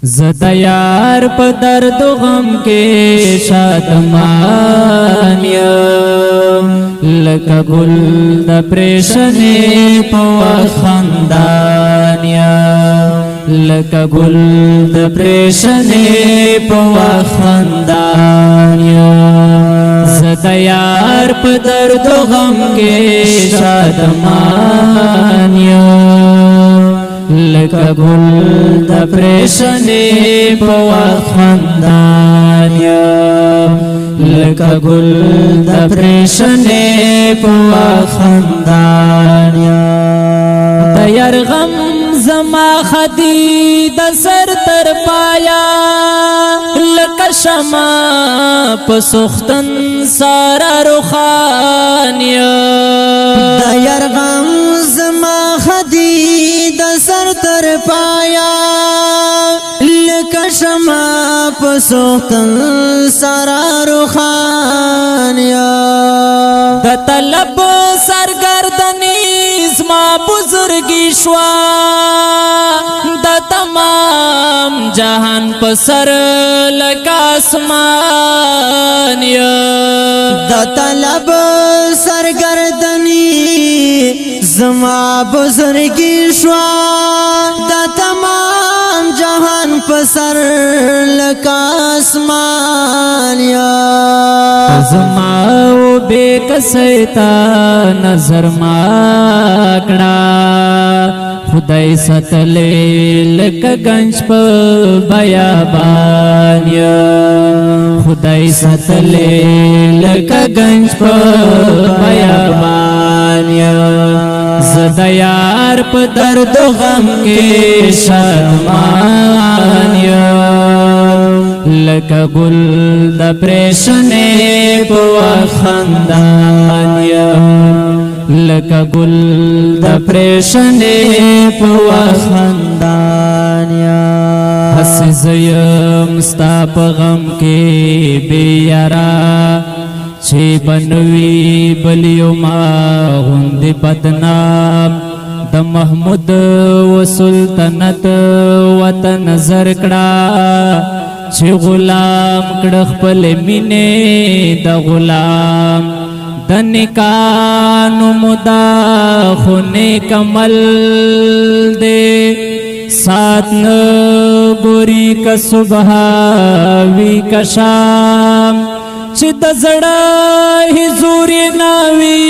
زه د یار په درد غم کې شادمان یم، لکه ګل د پریشنې په خندان یم، لکه ګل د پریشنې په خندان یم. زه د یار په درد غم کې شادمان یم، لکه ګل د پریشنې په خندان یم، لکه ګل د پریشنې په خندان یم. د یرغم زما خدی د سر تر پایا، لکه شمع په سختن سارا روخان یم. د یرغم زما خدی د سر تر پایا، لکه شمع په سختن سارا روخان یم. د طلب سرګردنی زما بزرګي شوا، د تمام جهان په سر لکه اسمان یم. د طلب سرګردنی زما بزرګي شوا، د تمام جهان په سر لکه اسمان یم. زما او بے کسیتا نظر ما کړه، خدای ستلې لکه گنج په بیابان یم، خدای ستلې لکه گنج په بیابان یم. زه د یار په درد غم کې شادمان یم، لکه ګل د پریشنې په خندان یم، لکه ګل د پریشنې په خندان یم. هس زیم ستا په غم کې بے یارا، چې بنوي بلیو ما غوند بدنام، د محمود و سلطنت وطن نظر کړه، چې غلام کړ خپل مینه د غلام. د نکانو مدا خو نیک عمل دی، سات نه ګوري که صبح وي که شام، چې د زړه حضور ناوي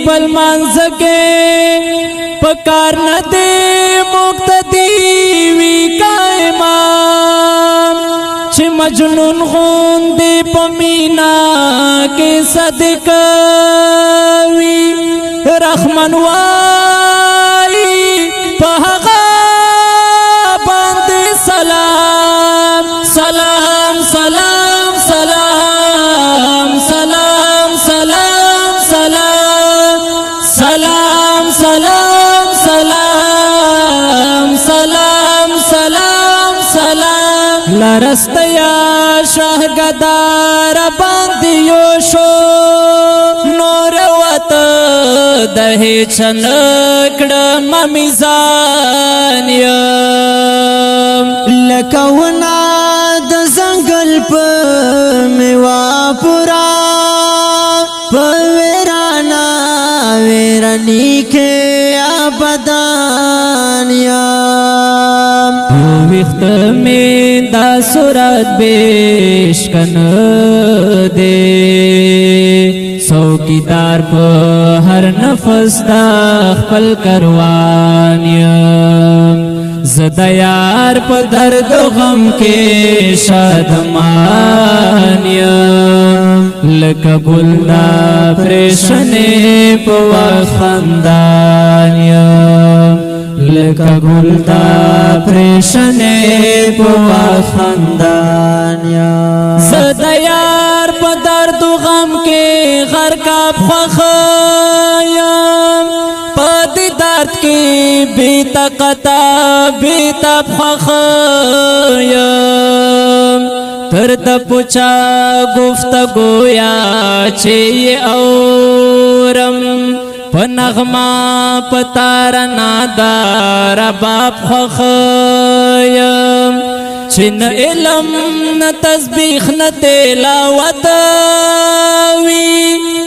پل مانځ کې، پکار نه دی مقتدی وی قائمام، چې مجنون غوندې په مینا کې صدق وي. رحمن وای په هغه باندې سلام سلام سلام سلام سلام سلام سلام سلام سلام سلام سلام سلام. لرستیا شهګدار باندې یو شو، نور وته د هیڅ نکړه ممیزان یم. لکه ونه د ځنګل په میوه پورا، په ویرانا ویرانی کې ابدان یم. یو وخت می دا صورت بشکن دے، څوکیدار په هر نفس دا خپل کروان یم. زه د یار په درد غم کې شادمان یم، لکه ګل دا پریشنې په خندان یم، لکه ګل دا پریشنې په خندان یم. زه د یار په درد غم کې غرقاب خوښ یم، په دې درد کې بې طاقته بې تاب خوښ یم. تر د پوچا گفتگویا چې اورم، په نغمه په تار نادار باب خوښ یم. چې چې نه علم نه تسبیح نه تلاوت وي،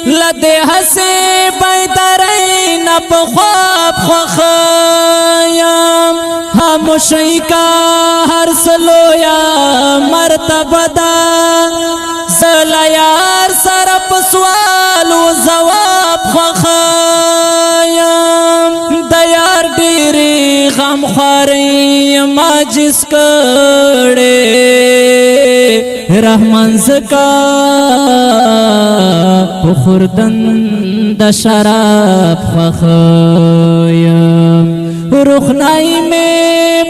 لده هسې بیدارۍ نه په خواب خوښ یم. خاموشي کا هر سلویا مرتبه ده، زلا یار سره په سوال او ځواب خوښ یم. د یار ډېری غم خوري ما جس کړي، رحمان زکا په خوردن د شراب خوښ یم. روښنايي مې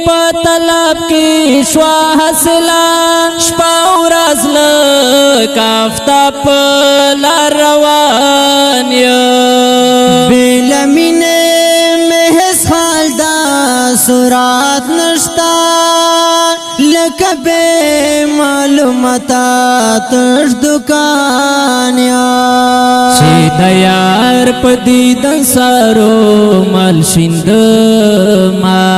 په طلب کې شوا حاصله، شپه ورځ لکه آفتاب په لار روان یم. بلا مینې مې هیڅ حال دا صورت نشتا، لکه بے معلوماتا تش دکان یا. چې د یار په دیدن سارو مل شیند ما،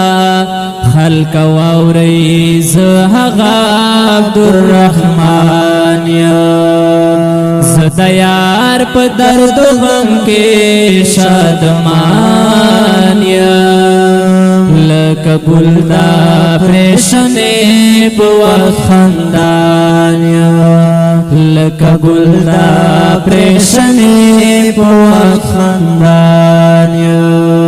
خلق واوري زه هغه عبدالرحمن یم. زه د یار په درد غم کې شادمان یم، لکه ګل دا پریشنې په وخت خندان یم، لکه ګل دا پریشنې په وخت خندان یم.